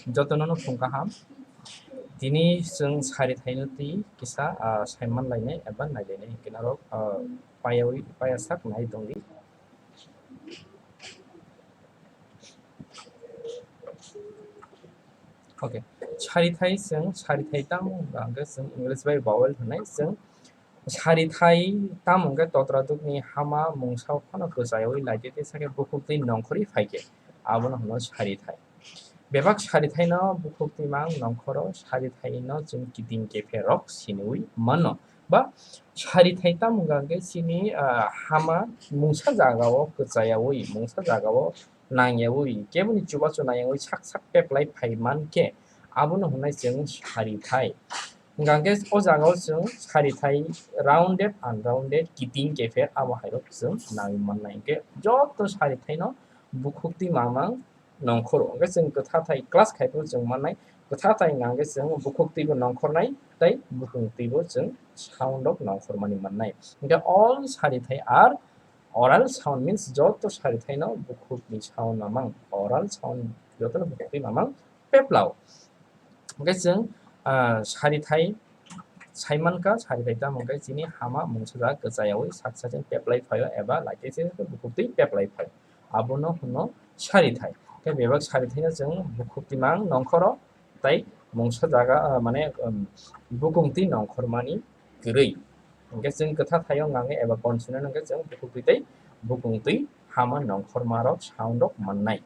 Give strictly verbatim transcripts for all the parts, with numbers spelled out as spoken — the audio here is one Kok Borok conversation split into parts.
Jotono no phung kaham. Tini chwng sari thaino twi kisa, ah, saiman lainai eba nailainai hinkhe norok, ah, payawi, payasak nai tongdi. Okay, sari thai chwng, sari thai tamo hwnba hwnkhe chwng English bai vowel hwnwi chwng sari thai tamo hwnkhe totra dukni hama mungsa phano kwchaiwi laidi tei sakhe bukhuk twi nongkhorwi phaikhe abono hwno sari thai. Bebak sari thaino bukhuk twi mang nongkhoro sari thaino chwng kiting kepherok siniwi mano. Ba sari thai tamo hwnka hwnkhe chini, ah, hama mungsa jagao kwchayawi, mungsa jagao nangyawi, keboni chubachu nangyawi sak sak peplai phai mankhe abono hwnwi chwng sari thai. Hwnka hwnkhe o jagao chwng sari thai rounded, unrounded, kiting kepher abo hairok chwng nangwi mannai. Hwnkhe joto sari thaino bukhuk twi mamang nongkhoro. Hwnkhe chwng kwtha thai class khai phuru chwng mannai. Kwtha thai hwnka hwnkhe chwng bukhuk twibo nongkhornai tei bukhuk twibo chwng sound rok nongkhormani mannai. Hwnkhe all sari thai are oral sound means joto sari thaino bukhuk ni sound mamang, oral sound jotono bukhuk twi mamang peplao. Hwnkhe chwng, ah, sari thai saimankha, sari thai tamo hwnkhe chini hama mungsa jaga kwchayawi sak sakhe peplai phaio eba laitese bukhuk twi peplai phaio. Abono hwno sari thai. Tei bebak sari thaino chwng bukhuk twi mang nongkhoro tei mungsa jaga, ah, mane, um, bukung twi nongkhormani kwrwi. Hwnkhe chwng kwtha thaio hwnka hwnkhe eba consonant hwnkhe chwng bukhuk twi tei bukung twi hama nongkhormarok sound rok mannai.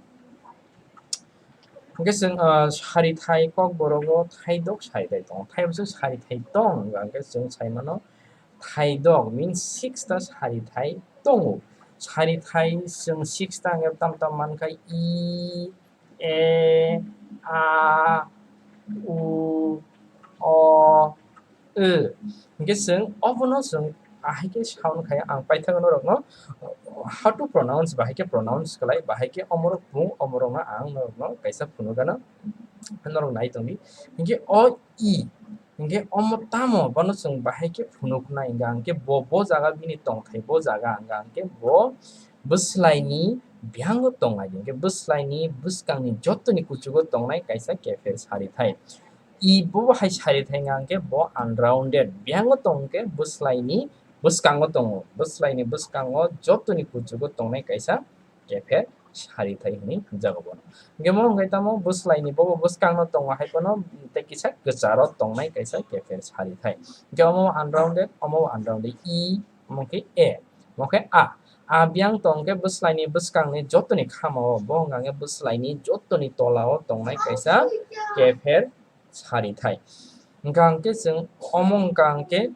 Hwnkhe chwng, ah, sari thai kokborogo thaidok sari thai tongo. Thaibosa sari thai tong hwnka hwnkhe chwng saimano thaidok means six ta sari thai tongo. Sari thai chwng six ta hwnkhe tam tam mankha i, e, a, u, o, e. Hwnkhe chwng obono chwng ahai khe sound khai ang paithago norokno how to pronounce, bahai khe pronounce khlai, bahai khe omorok bung, omorokno ang norokno kaisa phunukgano norok nai tongdi. Hwnkhe o i, hwnkhe omo tamo bono chwng bahai khe phunuknai hwnkha hwnkhe bo, bo jaga bini tongthai bo jaga hwnkha hwnkhe bo bwslaini biyango tongnai, hwnkhe bwslaini bwskangni jotoni kuchugo tongnai kaisa kepher sari thai. I bo hai sari thai hwnkha hwnkhe bo unrounded, biyango tong hwnkhe bwslaini bwskango tongo, bwslaini bwskango jotoni kuchugo tongnai kaisa kepher sari thai hwnwi hwnjago bono. Hwnkhe mo hwnkhe tamo bwslaini bobo bwskangno tongo hai phano tei kisa kwcharo tongnai kaisa kepher sari thai. Hwnkhe omo unrounded, omo unrounded, i, omo khe e, omo khe a. A biyang tong khe bwslaini bwskangni jotoni khamao, bo hwnka khe bwslaini jotoni tolao tongnai kaisa kepher sari thai. Hwnkha hwnkhe chwng omo hwnkha hwnkhe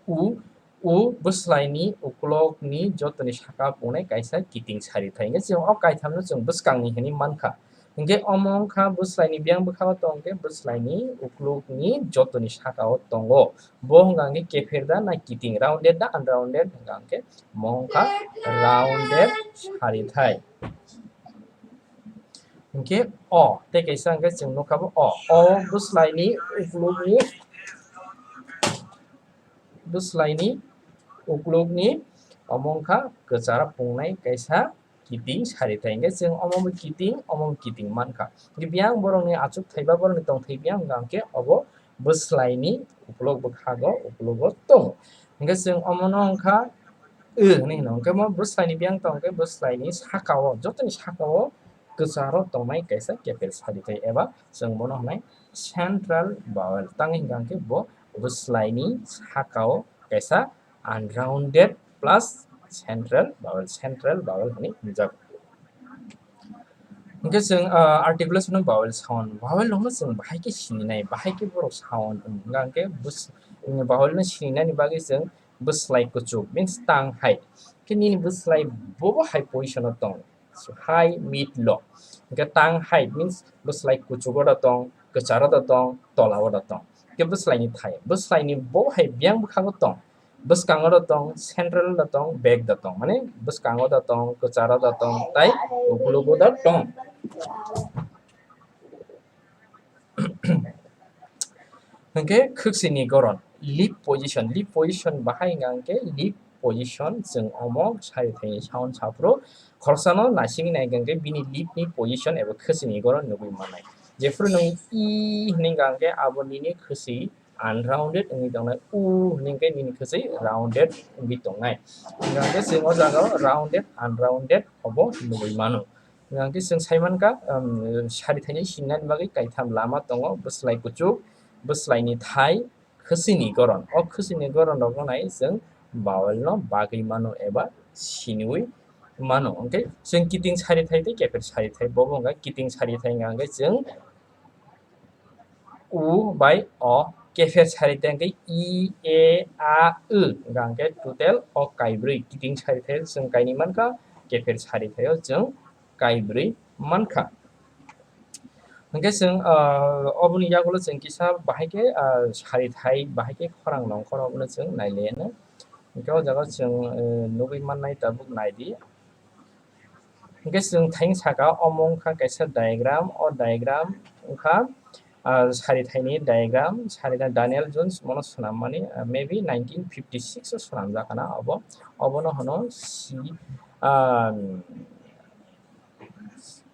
u, u bwslaini ukulokni jotoni saka pungnai kaisa kiting sari thai. Hwnkhe chwng o kaithamno chwng bwskangni hwnwi mankha. Hwnkhe omo wngkha bwslaini biyang bwkhao tong khe bwslaini ukulukni jotoni sakao tongo. Bo hwnka hwnkhe kepher da na kiting, rounded da unrounded hwnka hwnkhe mo wngkha rounded sari thai. Hwnkhe o, tei kaisa hwnkhe chwng nukha bo o, o bwslaini ukulukni, bwslaini ukulukni omo wngkha kwcharo pungnai kaisa kiting sari thai. Hwnkhe chwng omo bo kiting, omo bo kiting mankha. Hwnkhe biyang borokni achuk thai ba borokni tongthai biyang hwnkha hwnkhe obo bwslaini ukulok bwkhago, ukulogo tongo. Hwnkhe chwng omono wngkha, e, hwnwi hino. Hwnkhe mo bwslaini biyang tong khe bwslaini sakao, jotoni sakao kwcharo tongnai kaisa kepher sari thai eba chwng bono hwnwi central vowel. Tangwi hwnkha hwnkhe bo bwslaini sakao kaisa unrounded plus central vowel, central vowel hwnwi hwnjago. Hwnkhe chwng, ah, articulation of vowel sound. Vowel rokno chwng bahai khe sininai, bahai khe borok sound wng, hwnkha hwnkhe bus-, vowel no sininani bagwi chwng bwslai kuchuk means tang hai. Khe nini bwslai bobo hai position o tong, high, mid, low. Hwnkhe tang hai means bwslai kuchugo da tong, kwcharo da tong, tolao da tong. Khe bwslaini thai, bwslaini bo hai biyang bwkhango tong. Bwskango da tong, central da tong, back da tong. Mane bwskango da tong, kwcharo da tong, tai ukulugo da tong. Hwnkhe khwksini goron, lip position. Lip position bahai hwnka hwnkhe lip position chwng omo sari thaini sound saphuru khoroksano naisingwi naikha hwnkhe bini lip ni position eba khwksini goron nugwi mannai. Jephru nwng i hwnwi hwnkha hwnkhe abo nini khwswi unrounded wngwi tongnai, u hwnwi hwnkhe nini khwswi rounded wngwi tongnai. Hwnkha hwnkhe chwng o jaga o rounded, unrounded obo nugwi mano. Hwnkha hwnkhe chwng sai mankha, um, sari thaini singnani bagwi kaitham lama tongo, bwslai kuchuk, bwslaini thai, khwswini goron. O khwswini goron rokno nai chwng vowel no bagwi mano eba siniwi mano. Hwnkhe chwng kiting sari thai tei kepher sari thai, bobo hwnkha kiting sari thai hwnkha hwnkhe chwng u bai o, kepher sari thai hwnkhe i, e, a, w, hwnkha hwnkhe total o kaibrwi, kiting sari thai chwng kainwi mankha, kepher sari thai o chwng kaibrwi mankha. Hwnkhe chwng, ah, oboni yagulo chwng kisa bahai khe, ah, sari thai bahai khe khorang nongkhor obono chwng nailaiano. Hwnkhe o jaga chwng, eh, nugwi mannai tabuk naidi. Hwnkhe chwng thai saka omo wngkha kaisa diagram, o diagram wngkha, ah, sari thaini diagram, sari thai Daniel Jones mono swnammani, ah, maybe nineteen fifty six o swnamjak khana obo, obono hwno si, ah,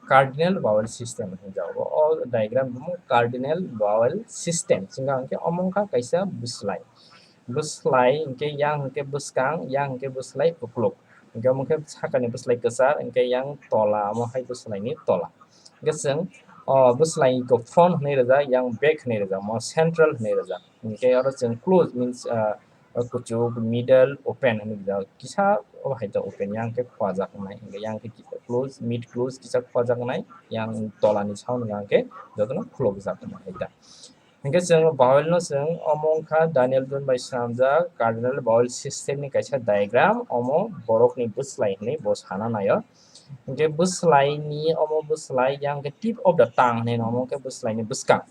cardinal vowel system hinjago. O diagram bumo cardinal vowel system. Chwng hwnkhe omo wngkha kaisa bwslai. Bwslai hwnkhe yang hwnkhe bwskang, yang hwnkhe bwslai ukluk. Hwnkhe omo khe sakani bwslai kwchar, hwnkhe yang tola, omo hai bwslaini tola. Hwnkhe chwng o bwslai kok front hwnwi rijak, yang back hwnwi rijak, omo central hwnwi rijak. Hwnkhe oro chwng close means, ah, kuchuk, middle, open hwnwi rijak. Kisa o hai to open yang khe khwajak nai, hwnkhe yang khe close, mid close kisa khwajak nai, yang tolani sound hwnkhe jotono khulokjak nai hai ta. Hwnkhe chwng vowel no chwng omo wngkha Daniel Jones bai swnamjak cardinal vowel system ni kaisa diagram, omo borokni bwslai hwnwi bo sana naio. Hwnkhe bwslai ni omo bwslai yang khe tip of the tongue hwnwi omo khe bwslai ni bwskang.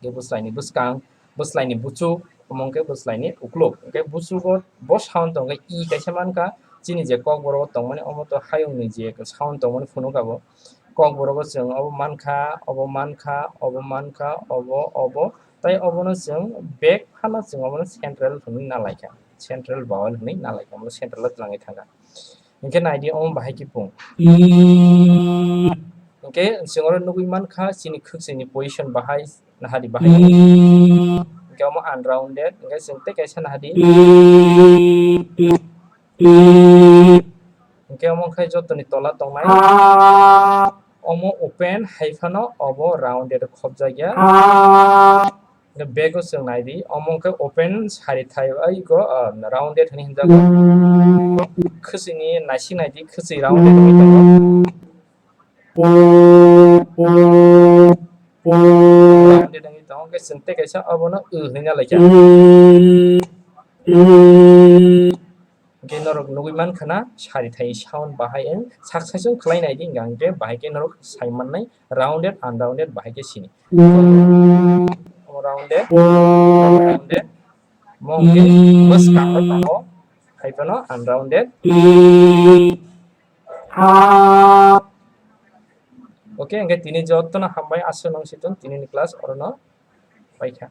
Hwnkhe bwslai ni bwskang, bwslai ni buchuk, omo hwnkhe bwslai ni ukluk. Hwnkhe buchugo bo sound tongkhe i kaisa mankha, chini je kokborok tongmani omo to hayung ni je sound tongmani phunukha bo. Kokborok o chwng obo mankha, obo mankha, obo mankha, obo, obo. Tai obono chwng back phano chwng obono central hwnwi nalaikha. Central vowel hwnwi nalaikha, omo central o twlangwi thangkha. Hwnkhe naidi omo bahai khe pung. Hwnkhe chwng oro nugwi mankha chini khwksini position bahai nahadi bahai. Hwnkhe omo unrounded, hwnkhe chwng tei kaisa nahadi. Hwnkhe omo khe jotoni tola tongnai. Omo open hai phano obo rounded khopjakya. Hwnkhe bego chwng naidi, omo khe open sari thai, ai go, ah, rounded hwnwi hwnjago. Khwswini naising naidi, khwswi rounded wngwi tongo. Rounded wngwi tongo, hwnkhe chwng tei kaisa obono o hwnwi nalaikha. Hwnkhe norok nugwi mankha na, sari thai sound bahai wng sak saichung khlai naidi, hwnkhe bahai khe norok sai mannai rounded, unrounded bahai khe sini. Omo rounded, rounded, mo hwnkhe bwskango tongo, hai phano unrounded. Okay, hwnkhe tini jotono hambai, aswk nang situng tinini class orono paikha.